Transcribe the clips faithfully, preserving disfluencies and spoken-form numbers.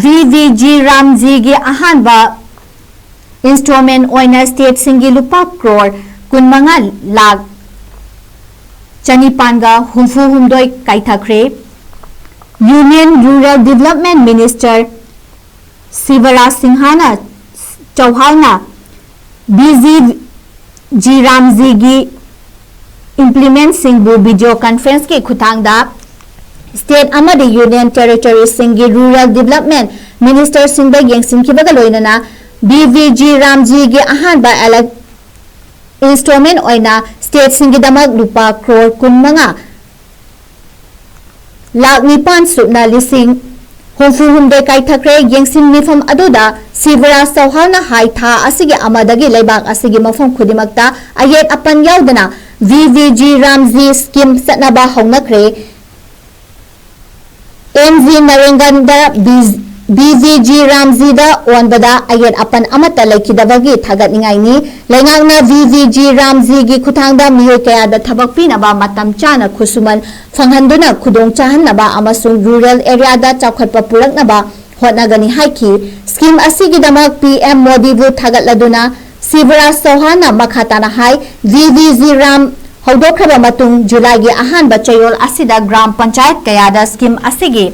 V B G ꯔꯥꯝꯖꯤꯒꯤ ꯑꯍꯥꯟꯕ installment ꯑꯣꯏꯅ stateꯁꯤꯡꯒꯤ ꯂꯨꯄꯥ ꯀ꯭ꯔꯣꯔ ꯀꯨꯟꯃꯉꯥ ꯂꯥꯈ ꯆꯅꯤꯄꯥꯟꯒ ꯍꯨꯝꯐꯨ ꯍꯨꯝꯗꯣꯏ ꯀꯥꯏꯊꯈ꯭ꯔꯦ꯫ Union Rural Development Minister Shivraj ꯁꯤꯡꯍꯅ ꯆꯧꯍꯥꯜꯅ ꯚꯤ ꯚꯤ ꯖꯤ ꯔꯥꯝꯖꯤꯒꯤ implementꯁꯤꯡꯕꯨ video conferenceꯀꯤ ꯈꯨꯠꯊꯥꯡꯗ state ꯑꯃꯗꯤ union territoryꯁꯤꯡꯒꯤ rural development ministerꯁꯤꯡꯗ ꯌꯦꯡꯁꯤꯟꯈꯤꯕꯒ ꯂꯣꯏꯅꯅ ꯚꯤ ꯚꯤ ꯖꯤ ꯔꯥꯝꯖꯤꯒꯤ ꯑꯍꯥꯟꯕ installment ꯑꯣꯏꯅ stateꯁꯤꯡꯒꯤꯗꯃꯛ ꯂꯨꯄꯥ ꯀ꯭ꯔꯣꯔ ꯀꯨꯟꯃꯉꯥ ꯂꯥꯈ ꯅꯤꯄꯥꯟ ꯁꯨꯞꯅ ꯂꯤꯁꯤꯡ ꯍꯨꯝꯐꯨ ꯍꯨꯝꯗꯣꯏ ꯀꯥꯏꯊꯈ꯭ꯔꯦ꯫ ꯌꯦꯡꯁꯤꯟ ꯃꯤꯐꯝ ꯑꯗꯨꯗ ꯁꯤꯕꯔꯥꯖ ꯆꯧꯍꯥꯟꯅ ꯍꯥꯏ, ꯊꯥ ꯑꯁꯤꯒꯤ ꯑꯃꯗꯒꯤ ꯂꯩꯕꯥꯛ ꯑꯁꯤꯒꯤ ꯃꯐꯝ ꯈꯨꯗꯤꯡꯃꯛꯇ ꯑꯌꯦꯠ ꯑꯄꯟ ꯌꯥꯎꯗꯅ V B G RAM G scheme ꯆꯠꯅꯕ ꯍꯧꯅꯈ꯭ꯔꯦ꯫ ꯑꯦꯟ ꯖꯤ ꯅꯔꯦꯡꯒꯟꯗ ꯚꯤ ꯚꯤ ꯖꯤ ꯔꯥꯝꯖꯤꯗ ꯑꯣꯟꯕꯗ ꯑꯌꯦꯠ ꯑꯄꯟ ꯑꯃꯠꯇ ꯂꯩꯈꯤꯗꯕꯒꯤ ꯊꯥꯒꯠꯅꯤꯡꯉꯥꯏꯅꯤ꯫ ꯂꯩꯉꯥꯛꯅ ꯚꯤ ꯚꯤ ꯖꯤ ꯔꯥꯝꯖꯤꯒꯤ ꯈꯨꯠꯊꯥꯡꯗ ꯃꯤꯑꯣꯏ ꯀꯌꯥꯗ ꯊꯕꯛ ꯄꯤꯅꯕ ꯃꯇꯝ ꯆꯥꯅ ꯈꯨꯠꯁꯨꯃꯟ ꯐꯪꯍꯟꯗꯨꯅ ꯈꯨꯗꯣꯡ ꯆꯥꯍꯟꯅꯕ ꯑꯃꯁꯨꯡ rural areaꯗ ꯆꯥꯎꯈꯠꯄ ꯄꯨꯔꯛꯅꯕ ꯍꯣꯠꯅꯒꯅꯤ ꯍꯥꯏꯈꯤ꯫ Scheme ꯑꯁꯤꯒꯤꯗꯃꯛ ꯄꯤ ꯑꯦꯝ ꯃꯣꯗꯤꯕꯨ ꯊꯥꯒꯠꯂꯗꯨꯅ ꯁꯤꯕꯔꯥꯖ ꯆꯧꯍꯥꯟꯅ ꯃꯈꯥ ꯇꯥꯅ ꯍꯥꯏ, ꯚꯤ ꯚꯤ ꯖꯤ ꯔꯥꯝ ꯍꯧꯗꯣꯛꯈ꯭ꯔꯕ ꯃꯇꯨꯡ ꯖꯨꯂꯥꯏꯒꯤ ꯑꯍꯥꯟꯕ ꯆꯌꯣꯜ ꯑꯁꯤꯗ ꯒ꯭ꯔꯥꯝ ꯄꯟꯆꯥꯌꯠ ꯀꯌꯥꯗ scheme ꯑꯁꯤꯒꯤ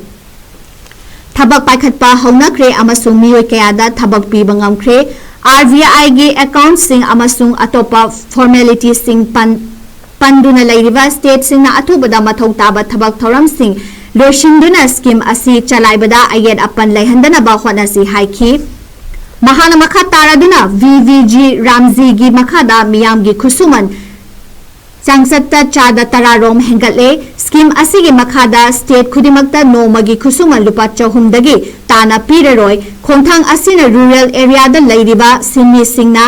ꯊꯕꯛ ꯄꯥꯏꯈꯠꯄ ꯍꯧꯅꯈ꯭ꯔꯦ ꯑꯃꯁꯨꯡ ꯃꯤꯑꯣꯏ ꯀꯌꯥꯗ ꯊꯕꯛ ꯄꯤꯕ ꯉꯝꯈ꯭ꯔꯦ꯫ ꯑꯥꯔ ꯕꯤ ꯑꯥꯏꯒꯤ accountꯁꯤꯡ ꯑꯃꯁꯨꯡ ꯑꯇꯣꯞꯄ formalityꯁꯤꯡ ꯄꯟ-, ꯄꯟꯗꯨꯅ ꯂꯩꯔꯤꯕ stateꯁꯤꯡꯅ ꯑꯊꯨꯕꯗ ꯃꯊꯧ ꯇꯥꯕ ꯊꯕꯛ ꯊꯧꯔꯝꯁꯤꯡ ꯂꯣꯏꯁꯤꯟꯗꯨꯅ scheme ꯑꯁꯤ ꯆꯂꯥꯏꯕꯗ ꯑꯌꯦꯠ ꯑꯄꯟ ꯂꯩꯍꯟꯗꯅꯕ ꯍꯣꯠꯅꯁꯤ ꯍꯥꯏꯈꯤ꯫ ꯃꯍꯥꯛꯅ ꯃꯈꯥ ꯇꯥꯔꯗꯨꯅ ꯚꯤ ꯚꯤ ꯖꯤ ꯔꯥꯝꯖꯤꯒꯤ ꯃꯈꯥꯗ ꯃꯤꯌꯥꯝꯒꯤ ꯈꯨꯠꯁꯨꯃꯟ ꯆꯥꯡꯆꯠꯇ ꯆꯥꯗ ꯇꯔꯥꯔꯣꯝ ꯍꯦꯟꯒꯠꯂꯦ꯫ Scheme ꯑꯁꯤꯒꯤ ꯃꯈꯥꯗ state ꯈꯨꯗꯤꯡꯃꯛꯇ ꯅꯣꯡꯃꯒꯤ ꯈꯨꯠꯁꯨꯃꯟ ꯂꯨꯄꯥ ꯆꯍꯨꯝꯗꯒꯤ ꯇꯥꯅ ꯄꯤꯔꯔꯣꯏ꯫ ꯈꯣꯡꯊꯥꯡ ꯑꯁꯤꯅ rural areaꯗ ꯂꯩꯔꯤꯕ ꯁꯤꯟꯃꯤꯁꯤꯡꯅ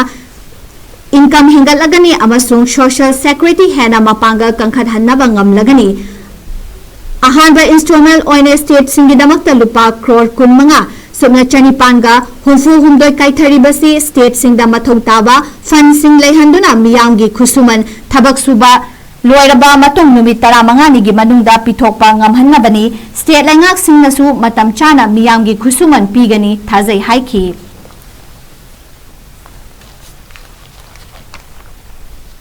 income ꯍꯦꯟꯒꯠꯂꯒꯅꯤ ꯑꯃꯁꯨꯡ social security ꯍꯦꯟꯅ ꯃꯄꯥꯡꯒꯜ ꯀꯟꯈꯠꯍꯟꯅꯕ ꯉꯝꯂꯒꯅꯤ꯫ ꯑꯍꯥꯟꯕ installment ꯑꯣꯏꯅ stateꯁꯤꯡꯒꯤꯗꯃꯛꯇ ꯂꯨꯄꯥ ꯀ꯭ꯔꯣꯔ ꯀꯨꯟꯃꯉꯥ ꯁꯨꯞꯅ ꯆꯅꯤꯄꯥꯟꯒ ꯍꯨꯝꯐꯨ ꯍꯨꯝꯗꯣꯏ ꯀꯥꯏꯊꯔꯤꯕꯁꯤ stateꯁꯤꯡꯗ ꯃꯊꯧ ꯇꯥꯕ fundꯁꯤꯡ ꯂꯩꯍꯟꯗꯨꯅ ꯃꯤꯌꯥꯝꯒꯤ ꯈꯨꯠꯁꯨꯃꯟ, ꯊꯕꯛ ꯁꯨꯕ, ꯂꯣꯏꯔꯕ ꯃꯇꯨꯡ ꯅꯨꯃꯤꯠ ꯇꯔꯥꯃꯉꯥꯅꯤꯒꯤ ꯃꯅꯨꯡꯗ ꯄꯤꯊꯣꯛꯄ ꯉꯝꯍꯟꯅꯕꯅꯤ꯫ State ꯂꯩꯉꯥꯛꯁꯤꯡꯅꯁꯨ ꯃꯇꯝ ꯆꯥꯅ ꯃꯤꯌꯥꯝꯒꯤ ꯈꯨꯠꯁꯨꯃꯟ ꯄꯤꯒꯅꯤ ꯊꯥꯖꯩ ꯍꯥꯏꯈꯤ꯫